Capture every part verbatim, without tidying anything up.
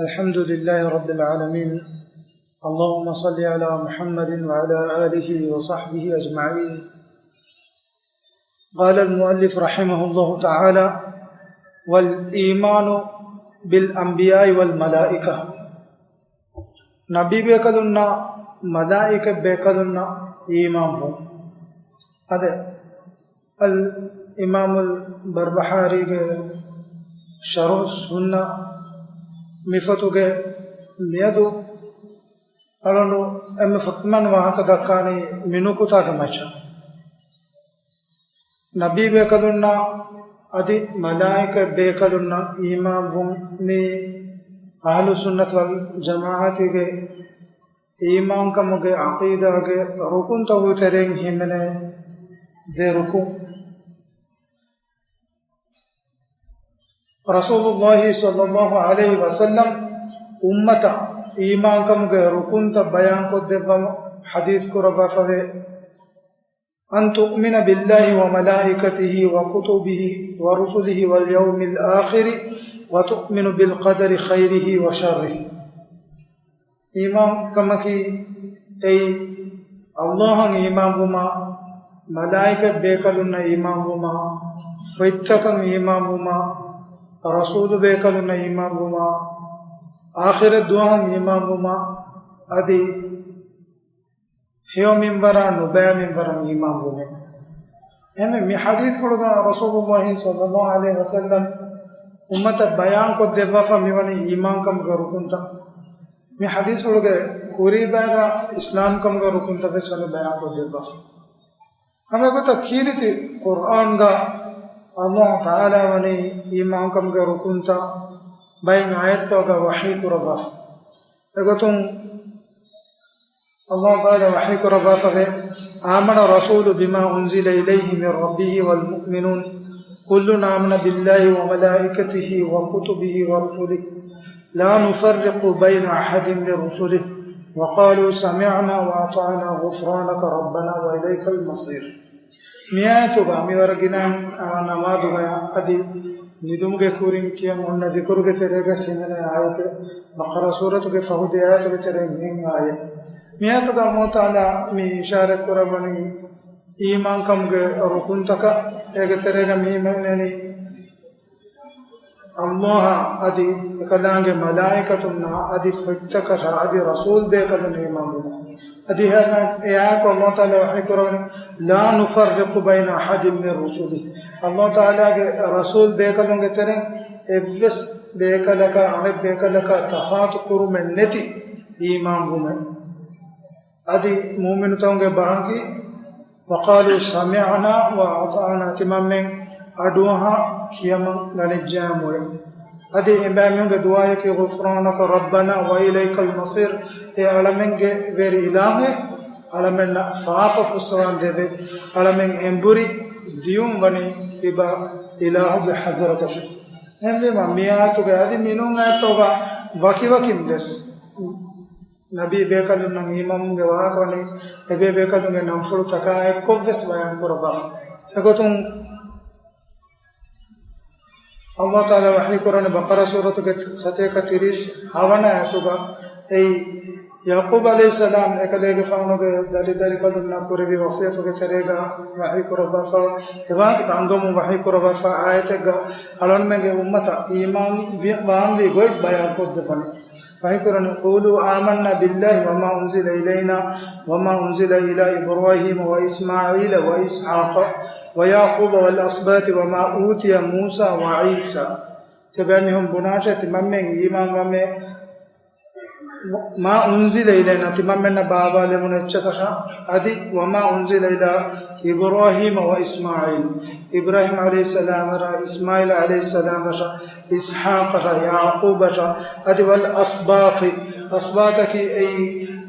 الحمد لله رب العالمين. اللهم صل على محمد وعلى آله وصحبه أجمعين. قال المؤلف رحمه الله تعالى: والإيمان بالأنبياء والملائكة. ނަބީ ބޭކަލުންނާ މަލާއިކަ ބޭކަލުންނަށް އީމާންވުން. އަދި އަލް އިމާމުލް ބަރްބަހާރީގެ ޝަރުޙު ސުންނަ މިފޮތުގެ މިއަދު އަޅުގަނޑު އެންމެ ފުރަތަމަ ވާހަކަ ދައްކާނީ މި ނުކުތާގެ މައްޗަށް. ނަބީ ބޭކަލުންނާ އަދި މަލާއިކަ ބޭކަލުންނަށް އީމާންވުން މީ އަހްލު ސުންނަތު ވަލް ޖަމާޢަތީގެ އީމާންކަމުގެ ޢަޤީދާގެ ރުކުންތަކުގެ ތެރެއިން ހިމެނޭ ދެ ރުކުން. ރަސޫލުﷲ ޞައްލަﷲ ޢަލައިހި ވަސައްލަމް އުއްމަތަށް އީމާންކަމުގެ ރުކުންތައް ބަޔާންކޮށްދެއްވަމު ޙަދީޘް ކުރައްވާފަވޭ. أن تؤمن بالله وملائكته وكتبه ورسله واليوم الآخر وتؤمن بالقدر خيره وشره. އީމާންކަމަކީ އެއީ ﷲ އަށް އީމާންވުމާ، މަލާއިކަ ބޭކަލުންނަށް އީމާންވުމާ، ފޮތްތަކަށް އީމާންވުމާ، ރަސޫލު ބޭކަލުންނަށް އީމާންވުމާ، އާޚިރަތް ދުވަހަށް އީމާންވުމާ، އަދި ހެޔޮ މިންވަރާ ނުބައި މިންވަރަށް އީމާންވުމެއް. އެހެންވެ، މި ޙަދީޘްފުޅުގަ ރަސޫލުﷲ ޞައްލަﷲ ޢަލައިހި ވަސައްލަމް އުއްމަތަށް ބަޔާންކޮށްދެއްވާފަ މިވަނީ އީމާންކަމުގެ ރުކުންތައް. މި ޙަދީޘްފުޅުގެ ކުރީބާގަ އިސްލާމްކަމުގެ ރުކުންތައް ވެސް ވަނީ ބަޔާންކޮށްދެއްވާފަ. ހަމައެގޮތަށް ކީރިތި ޤުރްއާންގަ ﷲ ތަޢާލާ ވަނީ އީމާންކަމުގެ ރުކުންތައް ބައެއް އާޔަތްތަކުގަ ވަޙީ ކުރައްވާފަ. އެގޮތުން ﷲ ތަޢާލާ ވަޙީ ކުރައްވާފަވޭ، آمن الرسول بما أنزل إليه من ربه والمؤمنون كل آمن بالله وملائكته وكتبه ورسله لا نفرق بين أحد من رسله وقالوا سمعنا وأطعنا غفرانك ربنا وإليك المصير. މިއާޔަތުގަ މިވަރަށް ގިނައިން، އާ، ނަމާދުގަޔަށް އަދި ނިދުމުގެ ކުރިން ކިޔަން އޮންނަ ޛިކުރުގެ ތެރޭގަ ހިމެނޭ އާޔަތެއް، ބަޤަރާ ސޫރަތުގެ ފަހު ދެ އާޔަތުގެ ތެރެއިން މި އާޔަތް. މިއާޔަތުގަ ﷲ ތަޢާލާ މި އިޝާރަތް ކުރައްވަނީ އީމާންކަމުގެ ރުކުންތަކަށް. އޭގެ ތެރޭގަ މި ހިމެނެނީ ﷲ އަށް އަދި އެކަލާނގެ މަލާއިކަތުންނާ އަދި ފޮތްތަކަށާ އަދި ރަސޫލް ބޭކަލުން އީމާންވުމަށް. އަދި އެއާއެކު ﷲ ތަޢާލާ ވަޙީ ކުރައްވަނީ، لا نفرق بين أحد من رسله. ﷲ ތަޢާލާގެ ރަސޫލް ބޭކަލުންގެ ތެރެއިން އެއްވެސް ބޭކަލަކާ އަނެއް ބޭކަލަކާ ތަފާތު ކުރުމެއް ނެތި އީމާންވުމެއް. އަދި މުއުމިނުތަކުންގެ ބަހަކީ، وقالوا سمعنا وأطعنا، ތިމަންމެން އަޑުއަހާ ކިޔަމަން ގަނެއްޖާމުވެ. އަދި އެބައިމީހުންގެ ދުޢާއަކީ، غفرانك ربنا وإليك المصير، އޭ އަޅަމެންގެ ވެރި އިލާހޭ، އަޅަމެންނަށް ފާފަ ފުއްސަވާން ދެވޭ، އަޅަމެން އެނބުރި ދިޔުން ވަނީ އިބަ އިލާހުގެ ޙަޟްރަތަށެ. އެހެންވީމަ، މި އާޔަތުގަ އަދި މިނޫން އާޔަތުގަ ވަކިވަކިން ވެސް ނަބީ ބޭކަލުންނަށް އީމާންވުމުގެ ވާހަކަ ވަނީ އެބޭބޭކަލުންގެ ނަންފުޅުތަކާ އެއްކޮށްވެސް ބަޔާން ކުރައްވާފަ. އެގޮތުން ﷲ ތަޢާލާ ވަޙީ ކުރަނީ ބަޤަރާ ސޫރަތުގެ ސަތޭކަ ތިރީސް ހަވަނަ އާޔަތުގަ، އެއީ ޔަޢުޤޫބް ޢަލައިހިއްސަލާމް އެކަލޭގެފާނުގެ ދަރިދަރިކަލުންނަށް ކުރެއްވި ވަޞިއްޔަތުގެ ތެރޭގަ ވަޙީ ކުރައްވާފަ، އެވާހަކަ އަންގަމުން ވަޙީ ކުރައްވާފަ އާޔަތެއްގަ އަޅަމެންގެ އުއްމަތަށް އީމާން ވި-، ވާންވީ ގޮތް ބަޔާން ކޮށްދެއްވަނީ. ވަޙީ ކުރަނީ، قولوا آمنا بالله وما أنزل إلينا وما أنزل إلى إبراهيم وإسماعيل وإسحاق ويعقوب والأسباط وما أوتي موسى وعيسى. ތިބޭ މީހުން ބުނާށޭ، ތިމަންމެން އީމާން ވަމޭ، ما أنزل إلينا، ތިމަންމެންނަށް ބާވާލެވުނު އެއްޗަކަށާ، އަދި وما أنزل إلى إبراهيم وإسماعيل، އިބްރާހީމް ޢަލައިހިއްސަލާމަށާ، އިސްމާޢީލް ޢަލައިހިއްސަލާމަށާ، އިސްޙާޤަށާ، ޔަޢުޤޫބަށާ، އަދި والأسباط، އަސްބާޠަކީ އެއީ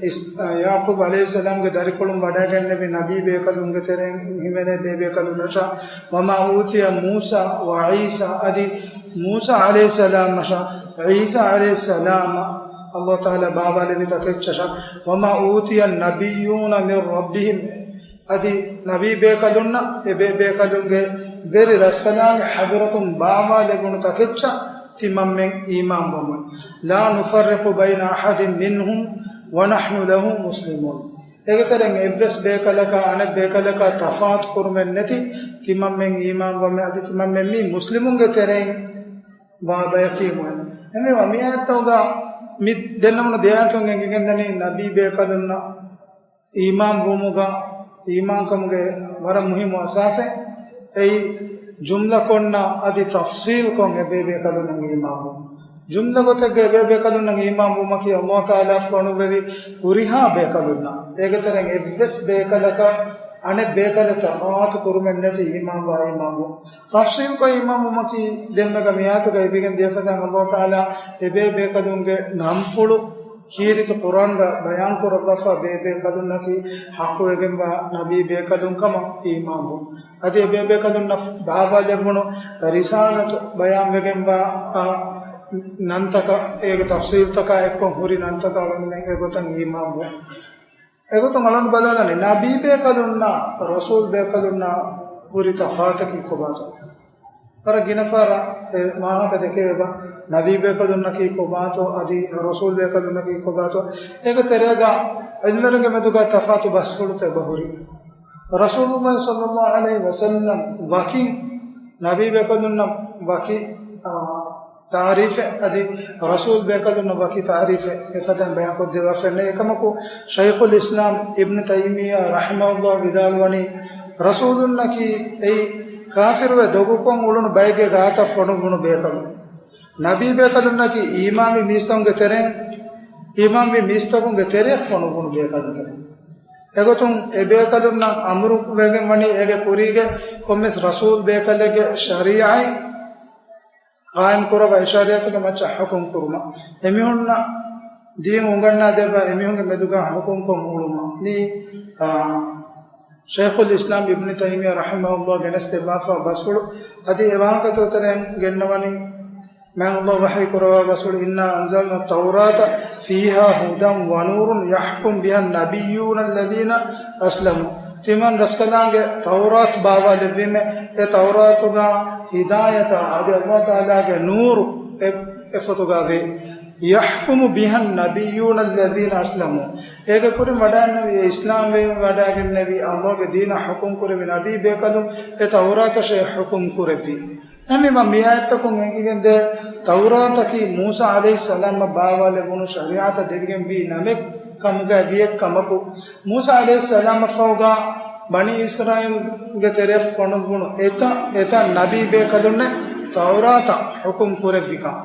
އިސް-، ޔަޢުޤޫބް ޢަލައިހިއްސަލާމްގެ ދަރިކޮޅުން ވަޑައިގެންނެވި ނަބީ ބޭކަލުންގެ ތެރެއިން ހިމެނޭ ބޭބޭކަލުންނަށާ، وما أوتي موسى وعيسى، އަދި މޫސާ ޢަލައިހިއްސަލާމަށާ، ޢީސާ ޢަލައިހިއްސަލާމަށް ﷲ ތަޢާލާ ބާވާލެވި ތަކެއްޗަށާ، وما أوتي النبيون من ربهم، އަދި ނަބީ ބޭކަލުންނަށް އެބޭބޭކަލުންގެ ވެރި ރަސްކަލާނގެ ޙަޟްރަތުން ބާވާލެވުނު ތަކެއްޗަށް ތިމަންމެން އީމާންވަމުން. لا نفرق بين أحد منهم ونحن له مسلمون. އޭގެ ތެރެއިން އެއްވެސް ބޭކަލަކާ އަނެއް ބޭކަލަކާ ތަފާތު ކުރުމެއް ނެތި ތިމަންމެން އީމާންވަމެ އަދި ތިމަންމެން މީ މުސްލިމުންގެ ތެރެއިން ވާ ބަޔަކީ މުއެން. އެހެންވީމަ މި އާޔަތުގަ މި ދެންނެވުނު ދެ އާޔަތުން އެނގިގެންދަނީ ނަބީ ބޭކަލުންނަށް އީމާން ވުމުގަ، އީމާންކަމުގެ ވަރަށް މުހިއްމު އަސާސެއް. އެއީ ޖުމްލަކޮށްނަ އަދި ތަފްސީލްކޮށް އެބޭ ބޭކަލުންނަށް އީމާންވުން. ޖުމްލަ ގޮތެއްގަ އެބޭ ބޭކަލުންނަށް އީމާންވުމަކީ އަލްލާހު ތަޢާލާ ފޮނުއްވެވި ހުރިހާ ބޭކަލުންނަށް، އޭގެ ތެރެއިން އެއްވެސް ބޭކަލަކަށް އަނެއް ބޭކަލެއް ތަފާތު ކުރުމެއް ނެތި އީމާންވާ އީމާންވުން. ތަފްސީލްކޮށް އީމާންވުމަކީ ދެންމެގަ މިއާޔަތުގަ އެބިގެން ދިޔަފަދައިން އަލްލާހު ތަޢާލާ އެބޭ ބޭކަލުންގެ ނަންފުޅު ކީރިތި ޤުރްއާންގަ ބަޔާން ކުރައްވާފަ ބޭބޭކަލުންނަކީ ޙައްޤުވެގެންވާ ނަބީ ބޭކަލުން ކަމަށް އީމާންވުން. އަދި އެބޭބޭކަލުންނަށް ބާވާލެއްވުނު ރިސާލަތު ބަޔާންވެގެންވާ، އާ، ނަންތަކަށް އޭގެ ތަފްސީލްތަކާ އެއްކޮށް ހުރި ނަންތަކަށް އަޅުގަނޑުމެން އެގޮތަށް އީމާންވުން. އެގޮތުން އަޅުގަނޑު ބަލާލަނީ ނަބީ ބޭކަލުންނާ ރަސޫލް ބޭކަލުންނާ ހުރި ތަފާތަކީ ކޮބާތޯ؟ ވަރަށް ގިނަ ފަހަރަށް އެ ވާހަކަ ދެކެވޭ ބަ، ނަބީ ބޭކަލުންނަކީ ކޮބާތޯ އަދި ރަސޫލް ބޭކަލުންނަކީ ކޮބާތޯ؟ އޭގެ ތެރޭގަ ޢިލްމުވެރިންގެ މެދުގަ ތަފާތު ބަސްފުޅުތައް އެބަހުރި. ރަސޫލުﷲ ޞައްލައްލާހު ޢަލައިހި ވަސައްލަމް ވަކި ނަބީ ބޭކަލުންނަށް ވަކި، އާ، ތާރީފެއް އަދި ރަސޫލް ބޭކަލުންނަށް ވަކި ތާރީފެއް އެފަދައިން ބަޔާންކޮށްދެއްވާފައެއް ނެތް. އެކަމަކު، ޝައިޚުލް އިސްލާމް އިބްނު ތައިމިއްޔާ ރަޙިމަހުﷲ ވިދާޅުވަނީ، ރަސޫލުންނަކީ އެއީ ކާފިރުވެ ދޮގުކޮށް އުޅުނު ބައެއްގެ ގާތަށް ފޮނުއްވުނު ބޭކަލުން. ނަބީ ބޭކަލުންނަކީ އީމާންވި މީސްތަކުންގެ ތެރެއިން، އީމާންވި މީސްތަކުންގެ ތެރެއަށް ފޮނުއްވުނު ބޭކަލުން. އެގޮތުން އެ ބޭކަލުންނަށް އަމުރު ވެގެން ވަނީ އޭގެ ކުރީގެ ކޮންމެސް ރަސޫލް ބޭކަލެއްގެ ޝަރީޢަތް ޤާއިމް ކުރައްވާ އެ ޝަރީޢަތުގެ މައްޗަށް ޙުކުމް ކުރުމަށް. އެމީހުންނަށް ދީން އުނގަންނާ ދެއްވާ އެމީހުންގެ މެދުގަ ޙުކުމްކޮށް އުޅުމަށް. މި، އާ، ޝައިޚުލް އިސްލާމް އިބްނު ތައިމިއްޔާ ރަޙިމަހުﷲ ގެނެސްދެއްވާފަ ބަސްފުޅު އަދި އެ ވާހަކަތަކުގެ ތެރެއިން ގެންނަވަނީ، މާތް ﷲ ވަޙީ ކުރައްވާ ބަސްފުޅު، إنا أنزلنا التوراة فيها هدى ونور يحكم بها النبيون الذين أسلموا. ތިމަން ރަސްކަލާނގެ ތައުރާތު ބާވާލެއްވީމެ، އެ ތައުރާތުގަ ހިދާޔަތާ އަދި ﷲ ތަޢާލާގެ ނޫރު އެ، އެފޮތުގަ ވޭ. يحكم بها النبيون الذين أسلموا. އޭގެ ކުރިން ވަޑައިގެންނެވި، އެ އިސްލާމްވެރިން ވަޑައިގެންނެވި ﷲގެ ދީނަށް ޙުކުމް ކުރެއްވި ނަބީ ބޭކަލުން އެ ތައުރާތަށޭ ޙުކުމް ކުރެއްވީ. އެހެންވީމަ، މި އާޔަތްތަކުން އެނގިގެންދޭ، ތައުރާތަކީ މޫސާ ޢަލައިހިއްސަލާމަށް ބާވާލެވުނު ޝަރީޢަތަށް ދެވިގެންވީ ނަމެއް ކަމުގައި ވިޔެއް ކަމަކު، މޫސާ ޢަލައިހިއްސަލާމަށްފަހުގަ ބަނީ އިސްރާއީލްގެ ތެރެއަށް ފޮނުއްވުނު އެތައް، އެތައް ނަބީ ބޭކަލުންނެއް ތައުރާތަށް ޙުކުމް ކުރެއްވިކަން.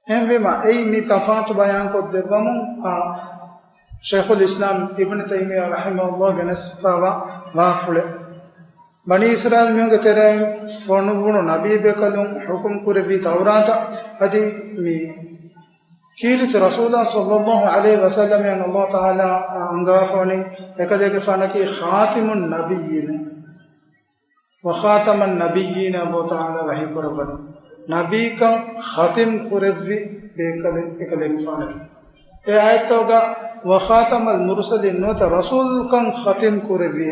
އެހެންވީމަ، އެއީ މި ތަފާތު ބަޔާންކޮށްދެއްވަމުން، އާ، ޝައިޚުލް އިސްލާމް އިބްނު ތައިމިއްޔާ ރަޙިމަހުﷲ ގެނެސްފައިވާ ވާހަކަފުޅެއް. ބަނީ އިސްރާއީލް މީހުންގެ ތެރެއިން ފޮނުއްވުނު ނަބީ ބޭކަލުން ޙުކުމް ކުރެއްވި ތައުރާތަށް އަދި މި ކީރިތި ރަސޫލާ ޞައްލައްލާހު ޢަލައިހި ވަސައްލަމަށް ﷲ ތަޢާލާ އަންގަވާފަވަނީ އެކަލޭގެފާނަކީ ޚާތިމުން ނަބިއްޔީން، ވަޚާތަމަން ނަބިއްޔީން ﷲ ތަޢާލާ ވަޙީ ކުރައްވަނީ. ނަބީކަން ޚަތިމް ކުރެއްވި ބޭކަލެއް އެކަލޭގެފާނަކީ. އެ އާޔަތްތަކުގަ ވަޚާތަމަލް މުރުސަލީން ނުވަތަ ރަސޫލްކަން ޚަތިމް ކުރެއްވި.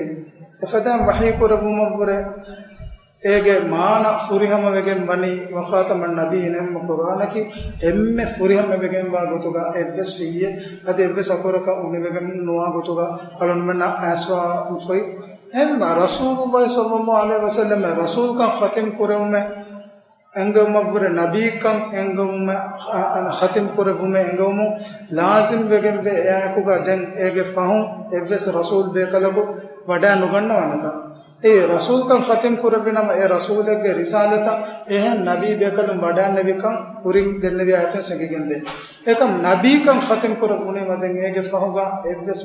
އެފަދައިން ވަޙީ ކުރެއްވުމަށްވުރެ އޭގެ މާނަ ފުރިހަމަވެގެން ވަނީ ވަޚާތަމަން ނަބިއްޔީން އެންމެ ޤުރްއާނަކީ އެންމެ ފުރިހަމަވެގެންވާ ގޮތުގަ އެއްވެސް ފިއްޔެއް އަދި އެއްވެސް އަކުރަކަށް އުނިވެގެން ނުވާ ގޮތުގަ އަޅުގަނޑުމެންނަށް އައިސްފަވާފައި. އެހެންމަ ރަސޫލުﷲ ޞައްލައްލާހު ޢަލައިހި ވަސައްލަމަށް ރަސޫލްކަން ޚަތިމް ކުރެވުމެއް އެންގެވުމަށްވުރެ ނަބީކަން އެންގެވުމެއް، އަ، އަ، ޚަތިމް ކުރެއްވުމެއް އެންގެވުމުން ލާޒިމް ވެގެންވޭ އެއާއެކުގަ ދެން އޭގެ ފަހުން އެއްވެސް ރަސޫލް ބޭކަލަކު ވަޑައިނުގަންނަވާނެކަން. އެ ރަސޫލްކަން ޚަތިމް ކުރެއްވި ނަމަ އެ ރަސޫލެއްގެ ރިސާލަތަށް އެހެން ނަބީ ބޭކަލުން ވަޑައިންނެވިކަން ކުރިން ދެންނެވި އާޔަތުން އެނގިގެންދޭ. އެކަމް ނަބީކަން ޚަތިމް ކުރެއްވުނީމަ ދެން އޭގެ ފަހުގަ އެއްވެސް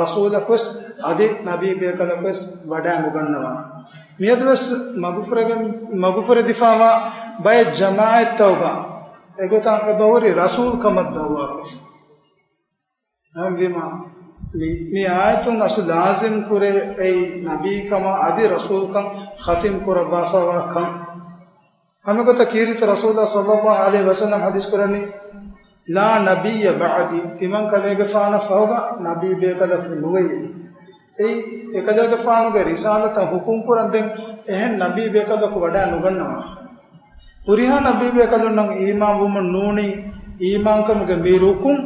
ރަސޫލަކުވެސް އަދި ނަބީ ބޭކަލަކުވެސް ވަޑައިނުގަންނަވާނެ. މިއަދުވެސް މަގުފުރެގެން، މަގުފުރެދިފާވާ ބައެއް ޖަމާޢަތްތަކުގަ އެގޮތަށް އެބަހުރި ރަސޫލްކަމަށް ދަޢުވާކޮށްފަ. އެހެންވީމަ، މި، މި އާޔަތުން އަސްލު ލާޒިމް ކުރޭ އެއީ ނަބީކަމާ އަދި ރަސޫލްކަން ޚަތިމް ކުރައްވާފަވާ ކަން. ހަމަގޮތަށް ކީރިތި ރަސޫލާ ޞައްލައްލާހު ޢަލައިހި ވަސައްލަމް ޙަދީޘް ކުރަނީ، لا نبي بعدي، ތިމަން ކަލޭގެފާނަށް ފަހުގަ ނަބީ ބޭކަލަކު ނުވެޔޭ. އެއީ، އެކަލޭގެފާނުގެ ރިސާލަތަށް ޙުކުމް ކުރަން ދެން އެހެން ނަބީ ބޭކަލަކު ވަޑައި ނުގަންނަވާނެ. ހުރިހާ ނަބީބޭކަލުންނަށް އީމާންވުމުން ނޫނީ އީމާންކަމުގެ މި ރުކުން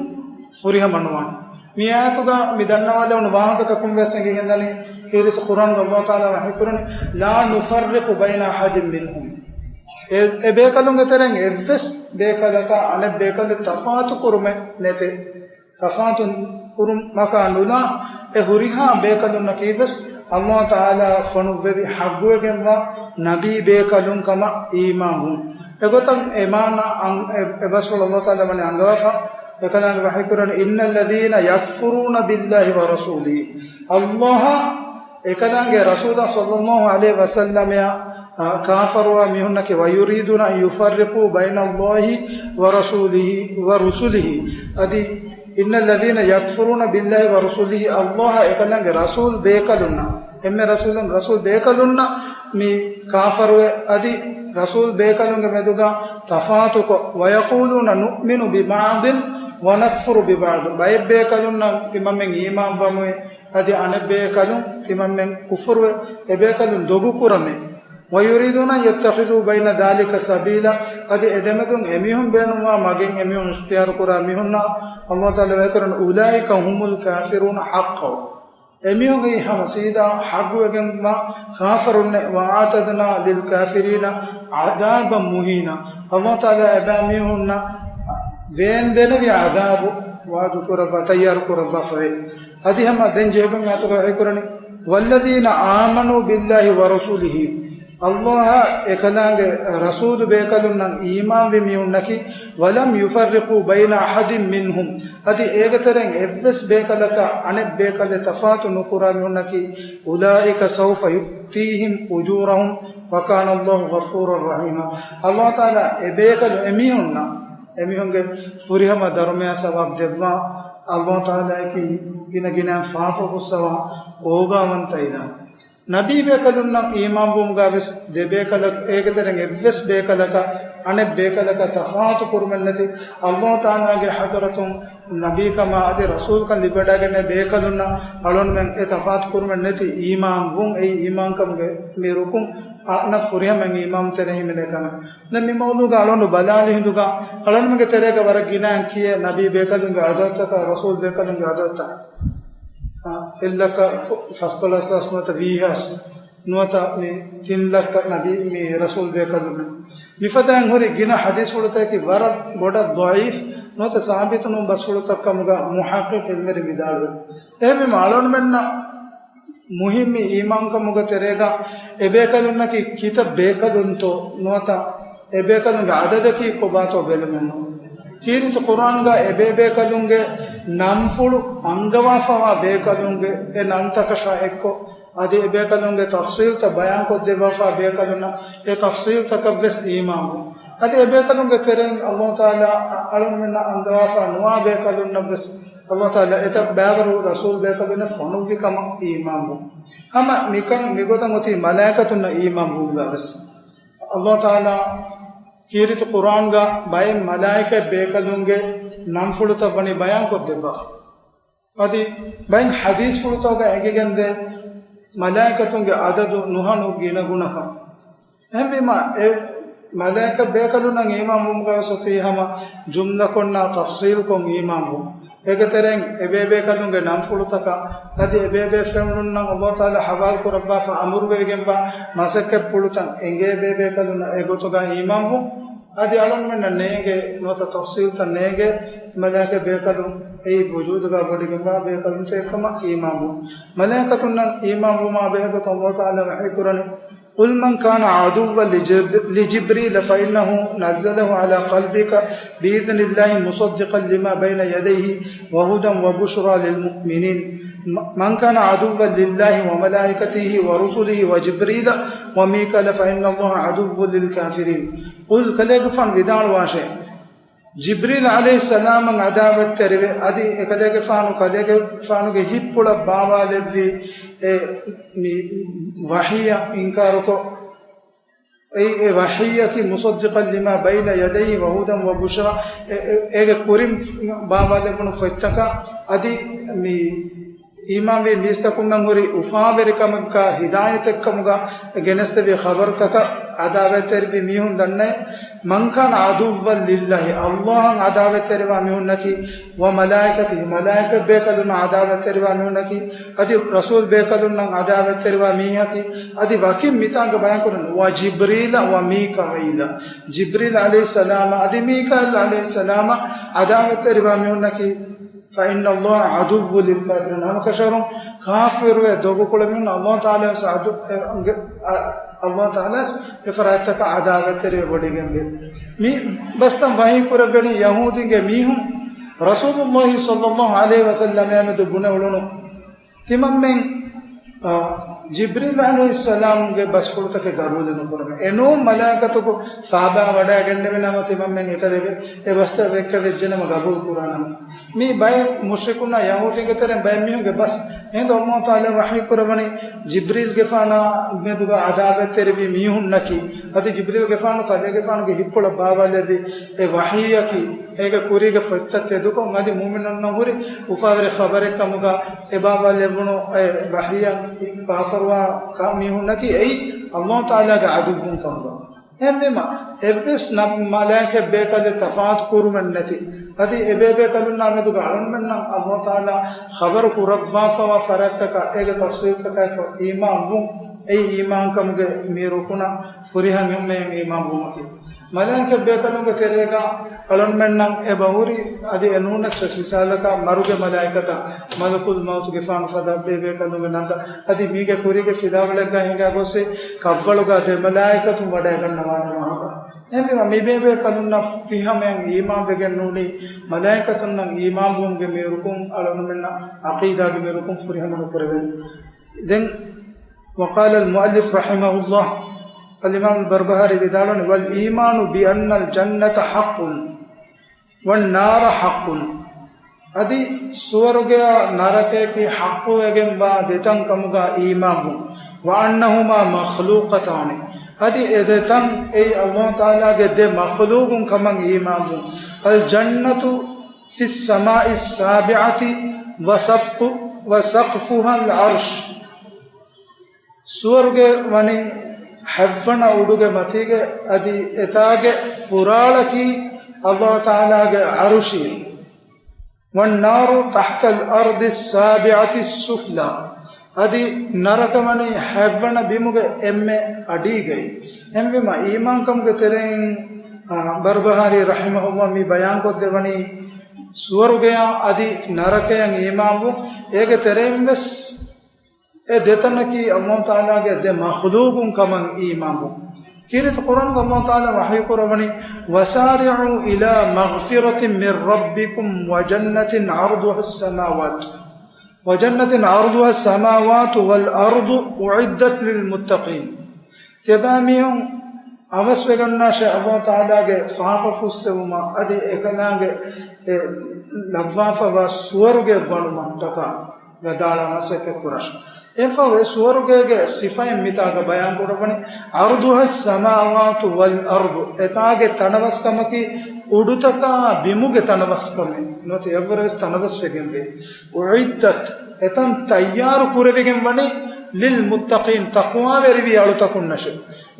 ފުރިހަމަ ނުވާނެ. މި އާޔަތުގަ މި ދަންނަވާލެވުނު ވާހަކަތަކުން ވެސް އެނގިގެންދަނީ ކީރިތި ޤުރްއާންގަ ﷲ ތަޢާލާ ވަޙީކުރަނީ، "لا نفرق بين أحد منهم." އެ، އެ ބޭކަލުންގެ ތެރެއިން އެއްވެސް ބޭކަލަކާ އަނެއް ބޭކަލެއް ތަފާތު ކުރުމެއް ނެތޭ. ތަފާތު ކުރުމަކާ ނުލާ، އެ ހުރިހާ ބޭކަލުންނަކީ ވެސް ﷲ ތަޢާލާ ފޮނުއްވެވި ޙައްޤުވެގެންވާ ނަބީ ބޭކަލުން ކަމަށް އީމާންވުން. އެގޮތަށް އެ މާނަ އަން-، އެ، އެ ބަސްފުޅު ﷲ ތަޢާލާ ވަނީ އަންގަވާފަ، އެކަލާނގެ ވަޙީކުރަނީ، "إن الذين يكفرون بالله ورسوله." ﷲ އާ އެކަލާނގެ ރަސޫލާ ޞައްލައްލާހު ޢަލައިހި ވަސައްލަމައާ، އާ، ކާފަރުވާ މީހުންނަކީ، "ويريدون أن يفرقوا بين الله ورسوله." އަދި، "إن الذين يكفرون بالله ورسوله." ﷲ އާ އެކަލާނގެ ރަސޫލް ބޭކަލުންނަށް، އެންމެ ރަސޫލުން، ރަސޫލް ބޭކަލުންނަށް މި ކާފަރުވެ، އަދި ރަސޫލް ބޭކަލުންގެ މެދުގަ ތަފާތުކޮށް، "ويقولون نؤمن ببعض ونكفر ببعض." ބައެއް ބޭކަލުންނަށް ތިމަންމެން އީމާންވަމުވެ، އަދި އަނެއް ބޭކަލުން ތިމަންމެން ކުފުރުވެ، އެބޭކަލުން ދޮގުކުރަމޭ. "ويريدون أن يتخذوا بين ذلك سبيلا." އަދި އެދެމެދުން އެމީހުން ބޭނުންވާ މަގެއް އެމީހުން އިޚްތިޔާރުކުރާ މީހުންނަށް ﷲ ތަޢާލާ ވަޙީކުރަނީ، "أولئك هم الكافرون حقا." އެމީހުން އެއީ ހަމަ ސީދާ ޙައްޤުވެގެންވާ ކާފަރުންނޭ. "وأعتدنا للكافرين عذابا مهينا." ﷲ ތަޢާލާ އެބައިމީހުންނަށް ވޭންދެނެވި ޢަޛާބު ވަޢުދުކުރައްވާ، ތައްޔާރުކުރައްވާފައި. އަދި ހަމަ ދެން ޖެހިގެން އާޔަތުގަ ވަޙީކުރަނީ، "والذين آمنوا بالله ورسوله." ﷲ އާ އެކަލާނގެ ރަސޫލު ބޭކަލުންނަށް އީމާންވި މީހުންނަކީ، "ولم يفرقوا بين أحد منهم." އަދި އޭގެ ތެރެއިން އެއްވެސް ބޭކަލަކާ އަނެއް ބޭކަލެއް ތަފާތު ނުކުރާ މީހުންނަކީ، "أولئك سوف يؤتيهم أجورهم وكان الله غفورا رحيما." ﷲ ތަޢާލާ އެބޭކަލު އެމީހުންނަށް އެމީހުންގެ ފުރިހަމަ ދަރުމަޔާ ސަވާބު ދެއްވާ، ﷲ ތަޢާލާއަކީ ގިނަ ގިނައިން ފާފަ ފުއްސަވާ އޯގާވަންތަ އިލާހު. ނަބީ ބޭކަލުންނަށް އީމާންވުމުގަ ވެސް ދެ ބޭކަލަކު، އޭގެ ތެރެއިން އެއްވެސް ބޭކަލަކަށް އަނެއް ބޭކަލަކަށް ތަފާތު ކުރުމެއް ނެތި، ﷲ ތަޢާލާގެ ޙަޟްރަތުން ނަބީކަމާ އަދި ރަސޫލްކަން ލިބިވަޑައިގެންނެވި ބޭކަލުންނަށް އަޅުންމެން އެ ތަފާތު ކުރުމެއް ނެތި އީމާންވުން. އެއީ އީމާންކަމުގެ މި ރުކުން އަންނަ ފުރިހަމަ އީމާން ތެރެ ހިމެނޭ ކަމެއް. ދެން މި މައުޟޫގަ އަޅުން ބަލާލި ހިނދުގަ އަޅުންމެންގެ ތެރޭގަ ވަރަށް ގިނައިން ކިޔޭ ނަބީ ބޭކަލުންގެ އަދަދުތަކާ ރަސޫލް ބޭކަލުންގެ އަދަދުތައް. އާ، އެއްލައްކަ ފަސްދޮޅަސް ހާސް ނުވަތަ ވީހާސް ނުވަތަ މި ތިން ލައްކަ ނަބީ މި ރަސޫލް ބޭކަލުން. މިފަދައިން ހުރި ގިނަ ޙަދީޘްފުޅުތަކަކީ ވަރަށް ބޮޑަށް ޟަޢީފް ނުވަތަ ސާބިތު ނޫން ބަސްފުޅުތައް ކަމުގަ މުޙައްޤިޤު ޢިލްމުވެރިން ވިދާޅުވޭ. އެހެންވީމަ އަޅުންމެންނަށް މުހިއްމީ އީމާންކަމުގެ ތެރޭގަ އެބޭކަލުންނަކީ ކިތައް ބޭކަލުންތޯ ނުވަތަ އެބޭކަލުންގެ އަދަދަކީ ކޮބާތޯ ބެލުމެއްނޫން. ކީރިތި ޤުރްއާންގަ އެބޭބޭކަލުންގެ ނަންފުޅު އަންގަވާފަވާ ބޭކަލުންގެ އެ ނަންތަކަށާ އެއްކޮށް، އަދި އެބޭކަލުންގެ ތަފްޞީލްތައް ބަޔާންކޮށްދެއްވާފަ ބޭކަލުންނަށް އެ ތަފްޞީލްތަކަށްވެސް އީމާންވުން. އަދި އެބޭކަލުންގެ ތެރެއިން ﷲ ތަޢާލާ އަޅުންމެންނަށް އަންގަވާފަ ނުވާ ބޭކަލުންނަށްވެސް ﷲ ތަޢާލާ އެތައް ބައިވަރު ރަސޫލް ބޭކަލުންނެއް ފޮނުއްވި ކަމަށް އީމާންވުން. ހަމަ މިކަން މިގޮތަށް އޮތީ މަލާއިކަތުންނަށް އީމާންވުމުގަވެސް. ﷲ ތަޢާލާ ކީރިތި ޤުރްއާންގަ ބައެއް މަލާއިކަތް ބޭކަލުންގެ ނަންފުޅުތައް ވަނީ ބަޔާންކޮށްދެއްވާފަ. އަދި ބައެއް ޙަދީޘްފުޅުތަކުގަ އެނގިގެންދޭ މަލާއިކަތުންގެ އަދަދު ނުހަނު ގިނަގުނަކަން. އެހެންވީމަ، އެ މަލާއިކަތް ބޭކަލުންނަށް އީމާންވުމުގަވެސް އޮތީ ހަމަ ޖުމްލަކޮށްނާ ތަފްޞީލްކޮށް އީމާންވުން. އޭގެ ތެރެއިން އެބޭބޭކަލުންގެ ނަންފުޅުތަކަށް އަދި އެބޭބޭފެނުންނަށް ﷲ ތަޢާލާ ޙަވާލުކުރައްވާފަ އަމުރުވެވިގެންވާ މަސައްކަތްޕުޅުތައް އެނގޭ ބޭބޭކަލުންނަށް އެގޮތުގަ އީމާންވުން. އަދި އަޅުންމެންނަށް ނޭނގޭ ނުވަތަ ތަފްޞީލްތައް ނޭނގޭ މަލާއިކަތް ބޭކަލުން އެއީ ވުޖޫދުގަ ވޮޑިގެންވާ ބޭކަލުންތޯ އެކަމަށް އީމާންވުން. މަލާއިކަތުންނަށް އީމާންވުމާ ބެހޭގޮތުން ﷲ ތަޢާލާ ވަޙީކުރަނީ، "قل من كان عدوا لجب-، لجبريل فإنه نزله على قلبك بإذن الله مصدقا لما بين يديه وهدى وبشرى للمؤمنين. من كان عدوا لله وملائكته ورسله وجبريل وميكال فإن الله عدو للكافرين." ޤުލް، ކަލޭގެފާނު ވިދާޅުވާށޭ، ޖިބްރީލް ޢަލައިހިއްސަލާމަށް ޢަދާވަތްތެރިވެ، އަދި އެކަލޭގެފާނު ކަލޭގެފާނުގެ ހިތްޕުޅަށް ބާވާލެއްވި އެ މި ވަޙީއަށް އިންކާރުކޮށް، އެ، އެ ވަޙީއަކީ مصدقا لما بين يديه وهدى وبشرى، އެ، އެ، އޭގެ ކުރިން ބާވާލެވުނު ފޮތްތަކަށް އަދި މި އީމާންވީ މީސްތަކުންނަށް ހުރި އުފާވެރިކަމަކާ ހިދާޔަތެއްކަމުގަ ގެނެސްދެވި ޚަބަރުތަކަށް ޢަދާވަތްތެރިވި މީހުން ދަންނައޭ، من كان عدوا لله، ﷲ އަށް ޢަދާވަތްތެރިވާ މީހުންނަކީ، وملائكته، މަލާއިކަތް ބޭކަލުންނަށް ޢަދާވަތްތެރިވާ މީހުންނަކީ، އަދި ރަސޫލް ބޭކަލުންނަށް ޢަދާވަތްތެރިވާ މީހަކީ، އަދި ވަކިން މިތާނގަ ބަޔާންކުރަން، وجبريل وميكائيل، ޖިބްރީލް ޢަލައިހިއްސަލާމަށް އަދި މީކާއީލް ޢަލައިހިއްސަލާމަށް ޢަދާވަތްތެރިވާ މީހުންނަކީ، فإن الله عدو للكافرين، ހަމަކަށަވަރުން ކާފިރުވެ ދޮގުކުޅެ މީހުން ﷲ ތަޢާލާ ވެސް ޢަދު-، އެ، އަ، ﷲ ތަޢާލާ ވެސް އެ ފަރާތްތަކަށް ޢަދާވަތްތެރިވެ ވޮޑިގެންވޭ. މި ބަސްތައް ވަޙީ ކުރެވެނީ ޔަހޫދީންގެ މީހުން ރަސޫލުﷲ ޞައްލަﷲ ޢަލައިހި ވަސައްލަމާ މެދު ބުނެ އުޅުނު ތިމަންމެން، އާ، ޖިބްރީލް ޢަލައިހިއްސަލާމްގެ ބަސްފުޅުތަކެއް ގަބޫލު ނުކުރަމޭ. އެނޫން މަލާއިކަތަކު ފާބާ ވަޑައިގެންނެވި ނަމަ ތިމަންމެން އެކަލޭގެ އެ ބަސްތައް ވެއްކަވެއްޖެ ނަމަ ގަބޫލު ކުރާނަމޭ. މީ ބައެއް މުޝްރިކުންނާ ޔަހޫދީންގެ ތެރެއިން ބައެއް މީހުންގެ ބަސް. އެހިނދު ﷲ ތަޢާލާ ވަޙީ ކުރައްވަނީ ޖިބްރީލްގެފާނާ މެދުގަ ޢަދާވަތްތެރިވި މީހުންނަކީ، އަދި ޖިބްރީލްގެފާނު ކަލޭގެފާނުގެ ހިތްޕުޅަށް ބާވާލެއްވި އެ ވަޙީއަކީ، އޭގެ ކުރީގެ ފޮތްތައް ތެދުކޮށް އަދި މުއުމިނުންނަށް ހުރި އުފާވެރި ޚަބަރެއް ކަމުގަ އެބާވާލެވުނު އެ ވަޙީއަށް ކާފަރުވާ ކާ މީހުންނަކީ އެއީ ﷲ ތަޢާލާގެ ޢަދުއްވުން ކަމުގަ. އެހެންވީމަ، އެއްވެސް ނަ-، މަލާއިކަތް ބޭކަލެއް ތަފާތު ކުރުމެއް ނެތި. އަދި އެބޭބޭކަލުންނާ މެދުގަ އަޅުންމެންނަށް ﷲ ތަޢާލާ ޚަބަރު ކުރައްވާފަވާ ފަރާތްތަކާ އޭގެ ތަފްސީލްތަކާއެކު އީމާންވުން، އެއީ އީމާންކަމުގެ މި ރުކުނަށް ފުރިހަމައިން އީމާންވުމަކީ. މަލާއިކަތް ބޭކަލުންގެ ތެރޭގަ އަޅުންމެންނަށް އެބަހުރި، އަދި އެނޫނަސް ވެސް މިސާލަކަށް މަރުގެ މަލާއިކަތަށް، މަލަކުލް މައުތުގެފާނު ފަދަ ބޭބޭކަލުންގެ ނަންތައް، އަދި މީގެ ކުރީގެ ފިލާވަޅެއްގަ ހިނގާ ގޮއްސެ ކަށްވަޅުގަ ދެ މަލާއިކަތުން ވަޑައިގަންނަވާނެ ވާހަކަ. އެހެންވީމަ، މި ބޭބޭކަލުންނަށް ފުރިހަމައިން އީމާންވެގެން ނޫނީ، މަލާއިކަތުންނަށް އީމާންވުމުގެ މި ރުކުން އަޅުންމެންނަށް ޢަޤީދާގެ މި ރުކުން ފުރިހަމަ ނުކުރެވޭނެ. ދެން، وقال المؤلف رحمه الله، އަލްއިމާމު ބަރްބަހާރީ ވިދާޅުވަނީ، والإيمان بأن الجنة حق والنار حق، އަދި ސުވަރުގެއާ ނަރަކަޔަކީ ޙައްޤުވެގެންވާ ދެތަން ކަމުގަ އީމާންވުން، وأنهما مخلوقتان، އަދި އެ ދެތަން އެއީ ﷲ ތަޢާލާގެ ދެ މަޚްލޫޤުން ކަމަށް އީމާންވުން، الجنة في السماء السابعة وسفق-، وسقفها العرش. ސުވަރުގެ ވަނީ ހަތްވަނަ އުޑުގެ މަތީގެ، އަދި އެތާގެ ފުރާޅަކީ ﷲ ތަޢާލާގެ ޢަރުޝީ. والنار تحت الأرض السابعة السفلى، އަދި ނަރަކަ ވަނީ ހަތްވަނަ ބިމުގެ އެންމެ އަޑީގައި. އެހެންވީމަ، އީމާންކަމުގެ ތެރެއިން، އާ، ބަރްބަހާރީ ރަޙިމަހުﷲ މި ބަޔާންކޮށްދެވަނީ، ސުވަރުގެއާ އަދި ނަރަކަޔަށް އީމާންވުން، އޭގެ ތެރެއިން ވެސް އެ ދެތަނަކީ ﷲ ތަޢާލާގެ ދެ މަޚްލޫޤުން ކަމަށް އީމާންވުން. ކީރިތި ޤުރްއާންގަ ﷲ ތަޢާލާ ވަޙީކުރައްވަނީ، وسارعوا إلى مغفرة من ربكم وجنة عرضها السماوات، وجنة عرضها السماوات والأرض أعدت للمتقين. ތިޔަބައިމީހުން އަވަސްވެގަންނާށޭ ﷲ ތަޢާލާގެ ފާފަ ފުއްސެވުމަށް އަދި އެކަލާނގެ އެ ލައްވާފަވާ ސުވަރުގެ ވަނުމަށްޓަކާ. ވެދާޅާ މަސައްކަތް ކުރަށް. އެފަހު އެ ސުވަރުގޭގެ ސިފައިން މިތާގަ ބަޔާން ކުރައްވަނީ، عرضها السماوات والأرض، އެތާގެ ތަނަވަސްކަމަކީ އުޑުތަކާ ބިމުގެ ތަނަވަސްކަމެއް ނުވަތަ އެއަށްވުރެ ވެސް ތަނަވަސްވެގެންވޭ. أعدت، އެތަން ތައްޔާރު ކުރެވިގެން ވަނީ، للمتقين، ތަޤްވާވެރިވި އަޅުތަކުންނަށެ.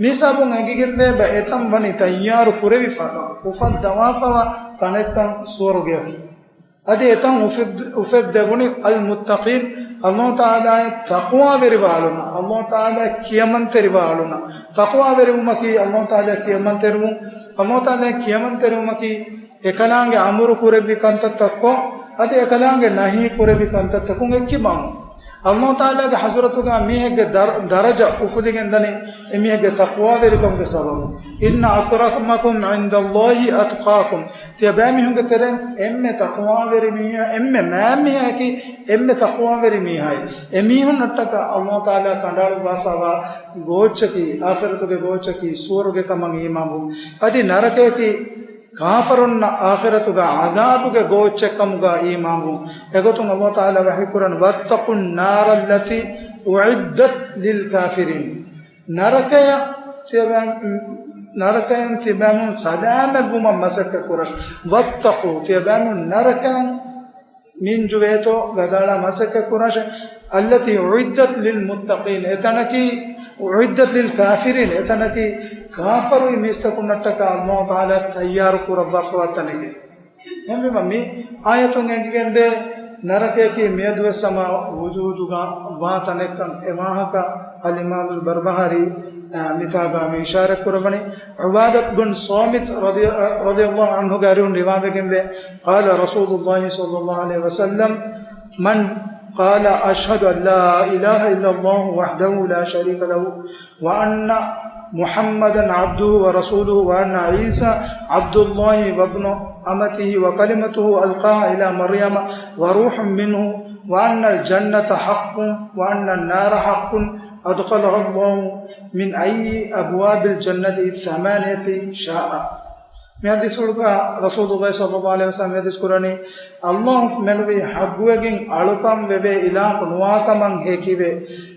މިހިސާބުން އެނގިގެންދޭ ބަ އެތަން ވަނީ ތައްޔާރު ކުރެވިފަ އުފައްދަވާފަވާ ތަނެއްކަން ސުވަރުގެއަކީ. އަދި އެތަން އުފެއްދ-، އުފެއްދެވުނީ المتقين، ﷲ ތަޢާލާއަށް ތަޤްވާވެރިވާ އަޅުންނަށް، ﷲ ތަޢާލާއަށް ކިޔަމަންތެރިވާ އަޅުންނަށް. ތަޤްވާވެރިވުމަކީ ﷲ ތަޢާލާއަށް ކިޔަމަންތެރިވުން، ﷲ ތަޢާލާއަށް ކިޔަމަންތެރިވުމަކީ އެކަލާނގެ އަމުރު ކުރެއްވި ކަންތައްތައްކޮށް، އަދި އެކަލާނގެ ނަހީ ކުރެއްވި ކަންތައްތަކުން އެއްކިބާމުން. ﷲ ތަޢާލާގެ ޙަޟްރަތުގަ މީހެއްގެ ދަރ-، ދަރަޖަ އުފުލިގެން ދަނީ، އެ މީހެއްގެ ތަޤްވާވެރިކަމުގެ ސަބަބުން. إن أكرمكم عند الله أتقاكم. ތިޔަބައިމީހުންގެ ތެރެއިން އެންމެ ތަޤްވާވެރި މީހާ، އެންމެ މާތް މީހާއަކީ، އެންމެ ތަޤްވާވެރި މީހާއޭ. އެމީހުންނަށްޓަކާ ﷲ ތަޢާލާ ކަނޑައަޅުއްވާފަވާ ގޯއްޗަކީ، އާޚިރަތުގެ ގޯއްޗަކީ، ސުވަރުގެ ކަމަށް އީމާންވުން. އަދި ނަރަކަޔަކީ، ކާފަރުންނަށް އާޚިރަތުގަ ޢަޛާބުގެ ގޯއްޗެއްކަމުގަ އީމާންވުން. އެގޮތުން ﷲ ތަޢާލާ ވަޙީކުރަން، واتقوا النار التي أعدت للكافرين. ނަރަކަޔަށް ތިޔަބައި-، ނަރަކަޔަށް ތިބައިމީހުން ސަލާމަތްވުމަށް މަސައްކަތް ކުރަށް. واتقوا، ތިޔަބައިމީހުން ނަރަކަޔަށް މިން ޖުވޭތޯ ގަދައަޅާ މަސައްކަތް ކުރާށޭ. التي أعدت للمتقين، އެތަނަކީ، أعدت للكافرين، އެތަނަކީ ކާފަރު މީސްތަކުންނަށްޓަކާ އައްލާހު ތަޢާލާ ތައްޔާރު ކުރައްވާފަވާ ތަނެކޭ. އެހެންވީމަ މި އާޔަތުން އެނގިގެންދޭ ނަރަކަޔަކީ މިއަދުވެސް ހަމަ ވުޖޫދުގަ ވާ ތަނެއްކަން. އެ ވާހަކަ އަލްއިމާމުލް ބަރްބަހާރީ، އާ، މިތާގަ މި އިޝާރަތް ކުރައްވަނީ. ޢުބާދަތު ބިން ޞާމިތު ރަޟި-، ރަޟިޔައްލާހު ޢަންހުގެ އަރިހުން ރިވާވެގެންވޭ، قال رسول الله صلى الله عليه وسلم، من قال أشهد أن لا إله إلا الله وحده لا شريك له وأن محمدا عبده ورسوله وأن عيسى عبد الله وابن أمته وكلمته ألقاها إلى مريم وروح منه وأن الجنة حق وأن النار حق أدخله الله من أي أبواب الجنة الثمانية شاء. މި ޙަދީޘްފުޅުގަ ރަސޫލުﷲ ޞައްލަﷲ ޢަލައިހި ވަސައްލަމް ޙަދީޘް ކުރަނީ، އައްލާހު މެނުވީ ޙައްޤުވެގެން އަޅުކަން ވެވޭ އިލާހަކު ނުވާކަމަށް ހެކިވެ،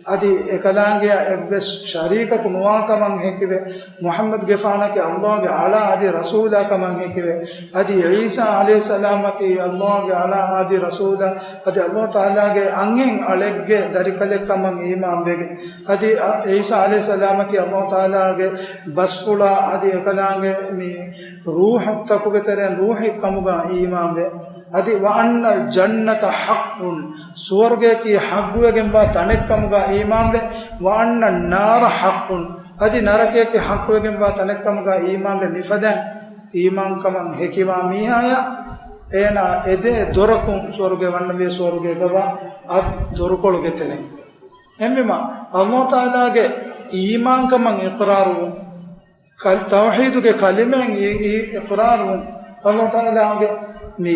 އަދި އެކަލާނގެއާ އެއްވެސް ޝަރީކަކު ނުވާކަމަށް ހެކިވެ، މުޙައްމަދުގެފާނަކީ އައްލާހުގެ އަޅާ އަދި ރަސޫލާކަމަށް ހެކިވެ، އަދި ޢީސާ ޢަލައިހިއްސަލާމަކީ އައްލާހުގެ އަޅާ އަދި ރަސޫލާ، އަދި އައްލާހު ތަޢާލާގެ އަންހެން އަޅެއްގެ ދަރިކަލެއްކަމަށް އީމާންވެގެން، އަދި ޢީސާ ޢަލައިހިއްސަލާމަކީ އައްލާހު ތަޢާލާގެ ބަސްފުޅާ އަދި އެކަލާނގެ މި ރޫޙުތަކުގެ ތެރެއިން ރޫޙެއްކަމުގަ އީމާންވެ. އަދި وأن الجنة حق، ސުވަރުގެއަކީ ޙައްޤުވެގެންވާ ތަނެއްކަމުގަ އީމާންވެ. وأن النار حق، އަދި ނަރަކަޔަކީ ޙައްޤުވެގެންވާ ތަނެއްކަމުގަ އީމާންވެ. މިފަދައިން އީމާންކަމަށް ހެކިވާ މީހާޔަށް އޭނާ އެދޭ ދޮރަކުން ސުވަރުގެ ވަންނަންވީ ސުވަރުގޭގަވާ އަށް ދޮރުކޮޅުގެ ތެރެއިން. އެހެންވީމަ، އައްލާހު ތަޢާލާގެ އީމާންކަމަށް އިޤްރާރުވުން، ކަ-، ތައުޙީދުގެ ކަލިމައިން އި-، އި-، އިޤްރާރުވުން، އައްލާހު ތަޢާލާގެ މި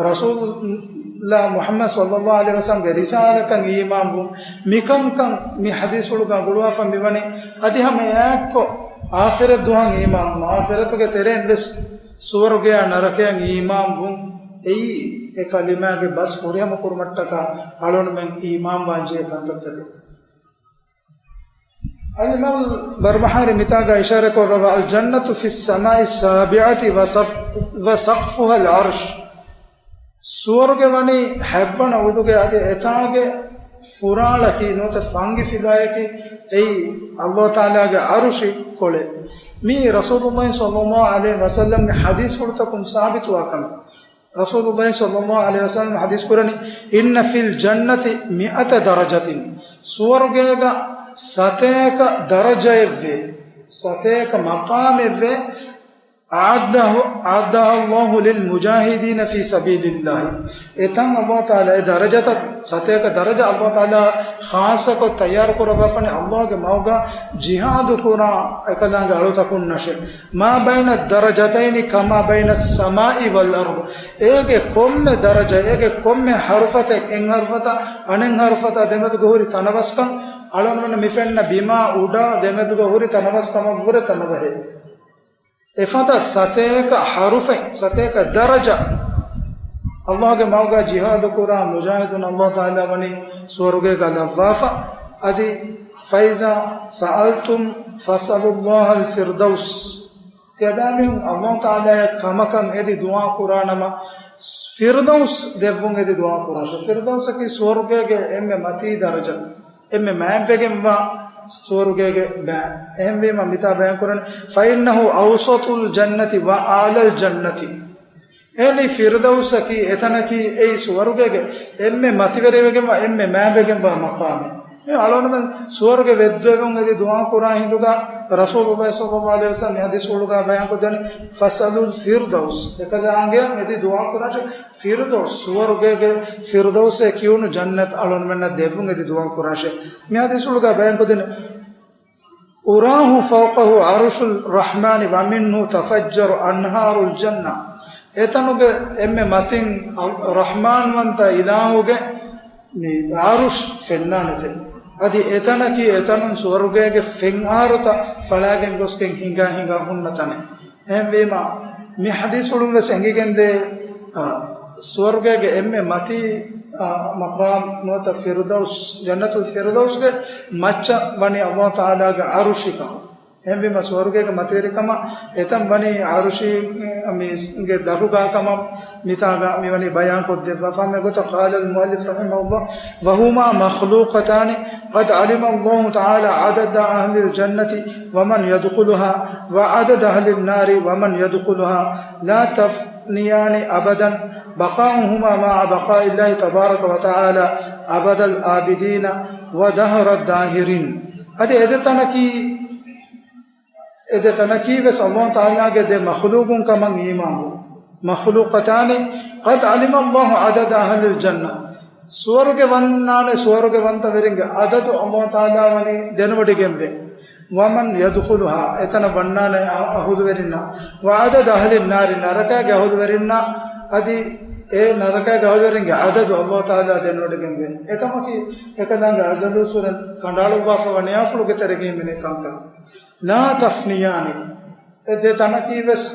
ރަސޫލުﷲ މުޙައްމަދު ޞައްލަﷲ ޢަލައިހި ވަސައްލަމްގެ ރިސާލަތަށް އީމާންވުން، މިކަންކަން މި ޙަދީޘްފުޅުގަ ގުޅުވާފަ މިވަނީ. އަދި ހަމަ އެއާއެއްކޮށް އާޚިރަތް ދުވަހަށް އީމާންވުން، އާޚިރަތުގެ ތެރެއިން ވެސް ސުވަރުގެޔާ ނަރަކަޔަށް އީމާންވުން، އެއީ އެ ކަލިމާގެ ބަސް ފުރިހަމަ ކުރުމަށްޓަކާ އަޅުގަނޑުމެން އީމާންވާންޖެހޭ ކަންތައްތަކެއް. އަލްއިމާމު ބަރްބަހާރީ މިތާގަ އިޝާރަތްކުރައްވާ، الجنة في السماء السابعة وسف-، وسقفها العرش. ސުވަރުގެ ވަނީ ހަތްވަނަ އުޑުގެ އަދި އެތާގެ ފުރާޅަކީ ނުވަތަ ފަންގި ފިލާޔަކީ އެއީ އައްލާހު ތަޢާލާގެ ޢަރުޝި ކޮޅެއް. މީ ރަސޫލުﷲ ޞައްލަﷲ ޢަލައިހި ވަސައްލަމްގެ ޙަދީޘްފުޅުތަކުން ސާބިތުވާ ކަމެއް. ރަސޫލުﷲ ޞައްލަﷲ ޢަލައިހި ވަސައްލަމް ޙަދީޘް ކުރަނީ، إن في الجنة مئة درجة، ސުވަރުގޭގަ ސަތޭކަ ދަރަޖައެއްވޭ، ސަތޭކަ މަޤާމެއްވޭ، أعده، أعدها الله للمجاهدين في سبيل الله. އެތަން އައްލާހު ތަޢާލާ، އެ ދަރަޖަތައް، ސަތޭކަ ދަރަޖަ އައްލާހު ތަޢާލާ ޚާއްޞަކޮށް ތައްޔާރު ކުރައްވާފަ ވަނީ އައްލާހުގެ މަގުގަ ޖިހާދު ކުރާ އެކަލާނގެ އަޅުތަކުންނަށޭ. ما بين الدرجتين كما بين السماء والأرض. އޭގެ ކޮންމެ ދަރަޖަ، އޭގެ ކޮންމެ ޙަރުފަތެއް، އެއް ޙަރުފަތާ އަނެއް ޙަރުފަތާ ދެމެދުގަ ހުރި ތަނަވަސްކަން އަޅުގަނޑުމެންނަށް މި ފެންނަ ބިމާ އުޑާ ދެމެދުގަ ހުރި ތަނަވަސްކަމަށްވުރެ ތަނަވަހޭ. އެފަދަ ސަތޭކަ ޙަރުފެއް، ސަތޭކަ ދަރަޖަ އައްލާހުގެ މަގުގަ ޖިހާދު ކުރާ މުޖާހިދުން އައްލާހު ތަޢާލާ ވަނީ ސުވަރުގޭގަ ލައްވާފަ. އަދި، فإذا سألتم فاسألوا الله الفردوس. ތިޔަބައިމީހުން އައްލާހު ތަޢާލާއަށް ކަމަކަށް އެދި ދުޢާ ކުރާނަމަ، ފިރްދައުސް ދެއްވުން އެދި ދުޢާ ކުރާށޭ. ފިރްދައުސަކީ ސުވަރުގޭގެ އެންމެ މަތީ ދަރަޖަ، އެންމެ މާތްވެގެންވާ ސުވަރުގޭގެ ބައި. އެހެންވީމަ މިތާ ބަޔާން ކުރަން، فإنه أوسط الجنة وأعلى الجنة. އެހެނީ ފިރްދައުސަކީ އެތަނަކީ އެއީ ސުވަރުގޭގެ އެންމެ މަތިވެރިވެގެންވާ، އެންމެ މާތްވެގެންވާ މަޤާމެއް. އެ އަޅުގަނޑުމެން ސުވަރުގެ ވެއްދުވެވުން އެދި ދުޢާ ކުރާ ހިނދުގަ ރަސޫލުﷲ ޞައްލަﷲ ޢަލައިހި ވަސައްލަމް މި ޙަދީޘްފުޅުގަ ބަޔާން ކޮށްދެނީ، فاسألوا الفردوس. އެކަލާނގެއަށް އެދި ދުޢާ ކުރާށޭ ފިރްދައުސް، ސުވަރުގޭގެ ފިރްދައުސޭ ކިޔުނު ޖަންނަތް އަޅުގަނޑުމެންނަށް ދެއްވުން އެދި ދުޢާ ކުރާށޭ. މި ޙަދީޘްފުޅުގަ ބަޔާން ކޮށްދެނީ، أراه فوقه عرش الرحمن ومنه تفجر أنهار الجنة. އެތަނުގެ އެންމެ މަތިން ރަޙްމާންވަންތަ އިލާހުގެ މި ޢަރުޝް ފެންނާނެތެ. އަދި އެތަނަކީ އެތަނުން ސުވަރުގޭގެ ފެންއާރުތައް ފަޅާގެން ގޮސްގެން ހިނގާ ހިނގާ ހުންނަ ތަނެއް. އެހެންވީމަ، މި ޙަދީޘްފުޅުން ވެސް އެނގިގެންދޭ، އާ، ސުވަރުގޭގެ އެންމެ މަތީ، އާ، މަޤާމް ނުވަތަ ފިރުދައުސް، ޖަންނަތުލް ފިރުދައުސްގެ މައްޗަށް ވަނީ އައްލާހު ތަޢާލާގެ ޢަރުޝިކަން. އެހެންވީމަ ސުވަރުގޭގެ މަތިވެރިކަމަށް އެތަން ވަނީ ޢަރުޝީގެ ދަރުގާކަމަށް މިތާގަ މިވަނީ ބަޔާންކޮށްދެއްވާ. ފަހަމެ ގޮތަށް قال المؤلف رحمه الله، وهما مخلوقتان قد علم الله تعالى عدد أهل الجنة ومن يدخلها وعدد أهل النار ومن يدخلها لا تفنيان أبدا، بقاؤهما مع بقاء الله تبارك وتعالى أبد الآبدين ودهر الداهرين. އަދި އެދެތަނަކީ، އެދެތަނަކީ ވެސް ﷲ ތަޢާލާގެ ދެ މަޚްލޫޤުން ކަމަށް އީމާންވުން. مخلوقتان قد علم الله عدد أهل الجنة. ސުވަރުގެ ވަންނާނެ، ސުވަރުގެ ވަންތަވެރިންގެ އަދަދު ﷲ ތަޢާލާ ވަނީ ދެނެވޮޑިގެންވޭ. ومن يدخلها، އެތަނަށް ވަންނާނެ އަ-، އަހުލުވެރިންނަށް. وعدد أهل النار، ނަރަކައިގެ އަހުލުވެރިންނަށް، އަދި އެ ނަރަކައިގެ އަހުލުވެރިންގެ އަދަދު ﷲ ތަޢާލާ ދެނެވޮޑިގެންވޭ. އެކަމަކީ، އެކަލާނގެ އަޒަލު ސޫރަތް ކަނޑައަޅުއްވާފަ ވަނިޔާފުޅުގެ ތެރެގައި މިނެ ކަންކަން. لا تفنيان، އެ ދެ ތަނަކީ ވެސް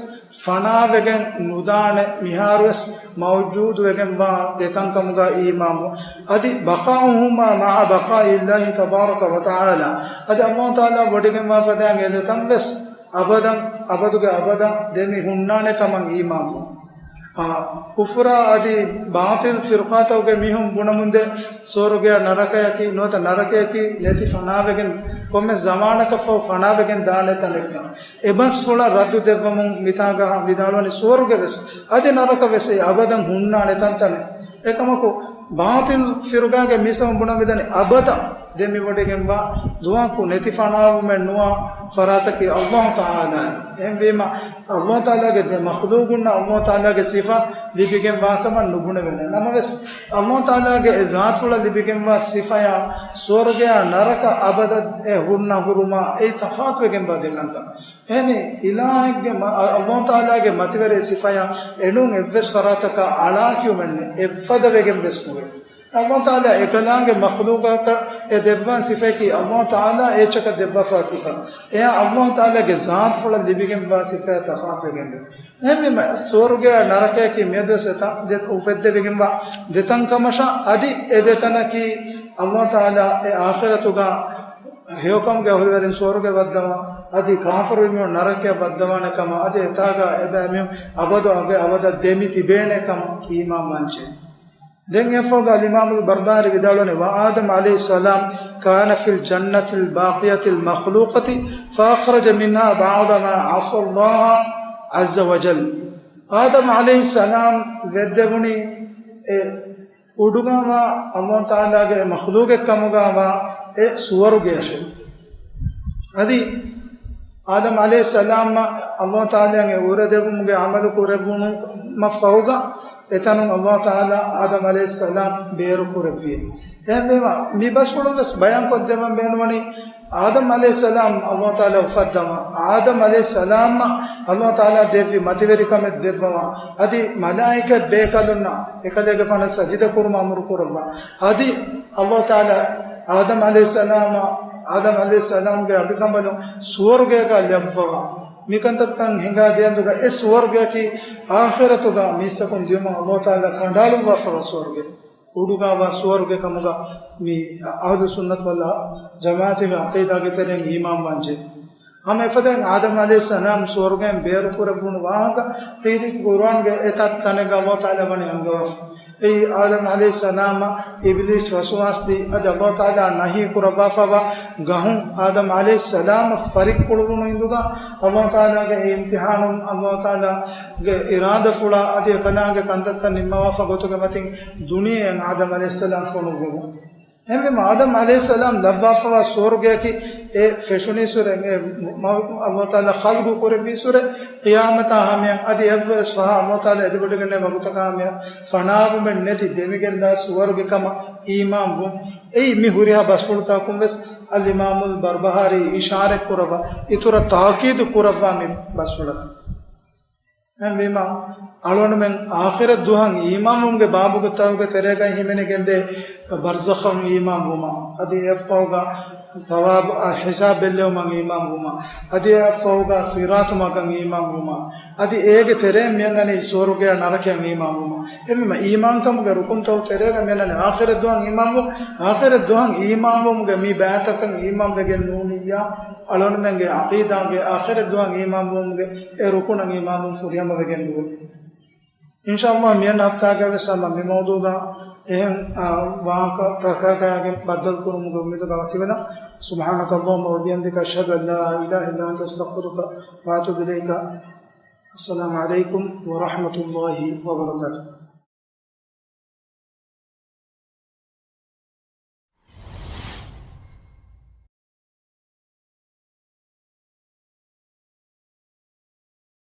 ފަނާވެގެން ނުދާނެ، މިހާރުވެސް މައުޖޫދުވެގެންވާ ދެތަންކަމުގަ އީމާންވުން. އަދި بقاؤهما مع بقاء الله تبارك وتعالى، އަދި ﷲ ތަޢާލާ ވޮޑިގެންވާ ފަދައިން އެ ދެތަން ވެސް އަބަދަން، އަބަދުގެ އަބަދަށް ދެމި ހުންނާނެ ކަމަށް އީމާންވުން. އާ، ކުފުރާ އަދި ބާޠިލް ފިރުޤާތަކުގެ މީހުން ބުނަމުންދޭ، ސުވަރުގެއާ ނަރަކަޔަކީ ނުވަތަ ނަރަކަޔަކީ ނެތި ފަނާވެގެން ކޮންމެ ޒަމާނަކަށްފަހު ފަނާވެގެން ދާނެ ތަނެއްކަން. އެ ބަސްފުޅަށް ރައްދު ދެއްވަމުން މިތާގަ ވިދާޅުވަނީ ސުވަރުގެ ވެސް އަދި ނަރަކަ ވެސް އެ އަބަދަން ހުންނާނެ ތަންތަނެއް. އެކަމަކު، ބާޠިލް ފިރުގާގެ މީސްތަކުން ބުނަމިދަނީ އަބަދަށް ދެމިވޮޑިގެންވާ ދުވަހަކު ނެތި ފަނާވުމެއް ނުވާ ފަރާތަކީ ﷲ ތަޢާލާ. އެހެންވީމަ، ﷲ ތަޢާލާގެ ދެ މަޚްލޫޤުންނަށް ﷲ ތަޢާލާގެ ސިފަ ލިބިގެންވާކަމަށް ނުބުނެވޭނެ. ނަމަވެސް، ﷲ ތަޢާލާގެ އެ ޒާތުފުޅަށް ލިބިގެންވާ ސިފަޔާ ސުވަރުގެޔާ ނަރަކަ އަބަދަށް އެ ހުންނަ ހުރުމާ އެއީ ތަފާތުވެގެންވާ ދެ ކަންތައް. އެހެނީ، އިލާހެއްގެ މަ-، އަ-، ﷲ ތަޢާލާގެ މަތިވެރި ސިފަޔާ އެނޫން އެއްވެސް ފަރާތަކަށް އަޅާކިޔުމެއް ނެތް، އެއްފަދަ ވެގެން ވެސް ނުވޭ. ﷲ ތަޢާލާ އެކަލާނގެ މަޚްލޫޤަކަށް އެ ދެއްވާން ސިފަޔަކީ ﷲ ތަޢާލާ އެއްޗަކަށް ދެއްވާފާ ސިފަ. އެއާ ﷲ ތަޢާލާގެ ޒާތުފުޅަށް ލިބިގެންވާ ސިފަޔާ ތަފާތުވެގެންވޭ. އެހެންވީމަ، ސުވަރުގެޔާ ނަރަކަޔަކީ މިއަދުވެސް އެތަން ދެ-، އުފެއްދެވިގެންވާ ދެތަންކަމަށާ، އަދި އެ ދެތަނަކީ ﷲ ތަޢާލާ އެ އާޚިރަތުގަ ހެޔޮކަމުގެ އަހުލުވެރިން ސުވަރުގެ ވައްދަވާ، އަދި ކާފަރު މީހުން ނަރަކަޔަށް ވައްދަވާނެ ކަމަށް، އަދި އެތާގަ އެބައިމީހުން އަބަދު އަބަދަށް ދެމި ތިބޭނެ ކަމަށް އީމާންވާންޖެހޭ. ދެން އެއަށްފަހުގަ އަލްއިމާމުލް ބަރްބަހާރީ ވިދާޅުވަނީ، وآدم عليه السلام كان في الجنة الباقية المخلوقة فأخرج منها بعض ما عصى الله عز وجل. އާދަމް ޢަލައިހިއްސަލާމް ވެއްދެވުނީ އެ އުޑުގަވާ ﷲ ތަޢާލާގެ އެ މަޚްލޫޤެއް ކަމުގަވާ އެ ސުވަރުގެއަށެވެ. އަދި އާދަމް ޢަލައިހިއްސަލާމަށް ﷲ ތަޢާލާ އެ އުރެދެވުމުގެ ޢަމަލު ކުރެއްވުމަށްފަހުގަ އެތަނުން ﷲ ތަޢާލާ އާދަމް ޢަލައިހިއްސަލާމް ބޭރު ކުރެއްވި. އެހެންވީމަ، މި ބަސްފުޅުން ވެސް ބަޔާންކޮށްދެވަން ބޭނުންވަނީ، އާދަމް ޢަލައިހިއްސަލާމް ﷲ ތަޢާލާ އުފައްދަވާ، އާދަމް ޢަލައިހިއްސަލާމަށް ﷲ ތަޢާލާ ދެއްވި މަތިވެރިކަމެއް ދެއްވަވާ، އަދި މަލާއިކަތް ބޭކަލުންނަށް އެކަލޭގެފާނަށް ސަޖިދަ ކުރުމަށް އަމުރު ކުރައްވާ، އަދި ﷲ ތަޢާލާ އާދަމް ޢަލައިހިއްސަލާމަށް، އާދަމް ޢަލައިހިއްސަލާމްގެ އަނބިކަނބަލުން ސުވަރުގެއަކަށް ލައްވަވާ. މިކަންތައްތައް ހިނގާ ދިޔައިރުގަ އެ ސުވަރުގެއަކީ އާޚިރަތުގަ މީސްތަކުން ދިޔުމަށް ﷲ ތަޢާލާ ކަނޑައަޅުއްވާފަވާ ސުވަރުގެ. އުޑުގަވާ ސުވަރުގެ ކަމުގަ މި އަހުލު ސުންނަތު ވަލް ޖަމާޢަތުގެ ޢަޤީދާގެ ތެރެއިން އީމާންވާންޖެހޭ. ހަމަ އެފަދައިން އާދަމް ޢަލައިހިއްސަލާމް ސުވަރުގެއިން ބޭރުކުރެއްވުނު ވާހަކަ ކީރިތި ޤުރުއާންގެ އެތައް ތަނެއްގަ ﷲ ތަޢާލާ ވަނީ އަންގަވާފަ. އެއީ އާދަމް ޢަލައިހިއްސަލާމަށް އިބްލީސް ވަސްވާސްދީ، އަދި ﷲ ތަޢާލާ ނަހީ ކުރައްވާފަވާ ގަހުން އާދަމް ޢަލައިހިއްސަލާމަށް ފަރިއްކުޅުވުނު އިނދުގަ ﷲ ތަޢާލާގެ އެ އިމްތިޙާނުން ﷲ ތަޢާލާގެ އިރާދަފުޅާ އަދި އެކަލާނގެ ކަންތައްތައް ނިންމަވާފަ ގޮތުގެ މަތިން ދުނިޔެއަށް އާދަމް ޢަލައިހިއްސަލާމް ފޮނުއްވެވުނު. އެހެންވީމަ، އާދަމް ޢަލައިހިއްސަލާމް ލައްވާފަވާ ސުވަރުގެއަކީ އެ ފެށުނީ ސުރެ، އެ މަ-، ﷲ ތަޢާލާ ޚަލްޤު ކުރެއްވީ ސުރެ، ޤިޔާމަތާ ހަމަޔަށް އަދި އެއްވެސް ފަހަ ﷲ ތަޢާލާ އެދިވޮޑިގެންނެވި ވަގުތަކާ ހަމަޔަށް ފަނާވުމެއް ނެތި ދެމިގެންދާ ސުވަރުގެ ކަމަށް އީމާންވުން. އެއީ މި ހުރިހާ ބަސްފުޅުތަކުން ވެސް އަލްއިމާމުލް ބަރްބަހާރީ އިޝާރަތް ކުރައްވާ އިތުރަށް ތާކީދު ކުރައްވާ މި ބަސްފުޅަކީ. އެހެންވީމަ، އަޅުގަނޑުމެން އާޚިރަތް ދުވަހަށް އީމާންވުމުގެ ބާބުގެ ތައުގެ ތެރޭގައި ހިމެނިގެންދޭ ބަރްޒަޚަށް އީމާންވުމަށް. އަދި އެއަށްފަހުގަ ސަވާބު އަށް ހިސާބެއްލެވުމަށް އީމާންވުމަށް، އަދި އެއަށްފަހުގަ ޞިރާޠު މަގަށް އީމާންވުމަށް، އަދި އޭގެ ތެރެއިން މިއަންނަނީ ސުވަރުގެއަށް ނަރަކަޔަށް އީމާންވުމަށް. އެހެންވީމަ އީމާންކަމުގެ ރުކުންތަކުގެ ތެރޭގަ މިއަންނަނީ އާޚިރަތް ދުވަހަށް އީމާންވުން. އާޚިރަތް ދުވަހަށް އީމާންވުމުގެ މި ބައިތަކަށް އީމާންވެގެން ނޫނިއްޔާ، އަޅުގަނޑުމެންގެ ޢަޤީދާގެ އާޚިރަތް ދުވަހަށް އީމާންވުމުގެ އެ ރުކުނަށް އީމާންވުން ފުރިހަމަވެގެން ނުވޭ. އިންޝާﷲ މިއަންނަ ހަފްތާގައި ވެސް އަމަ މި މައުޟޫޢުގަ އެހެން، އާ، ވާހަކަ ތަކަކާގެ ބައްދަލުކުރުމުގެ އުއްމީދުގަ ވަކިވެލަން. سبحانك اللهم وبحمدك، أشهد أن لا إله إلا أنت، أستغفرك وأتوب إليك. السلام عليكم ورحمة الله وبركاته.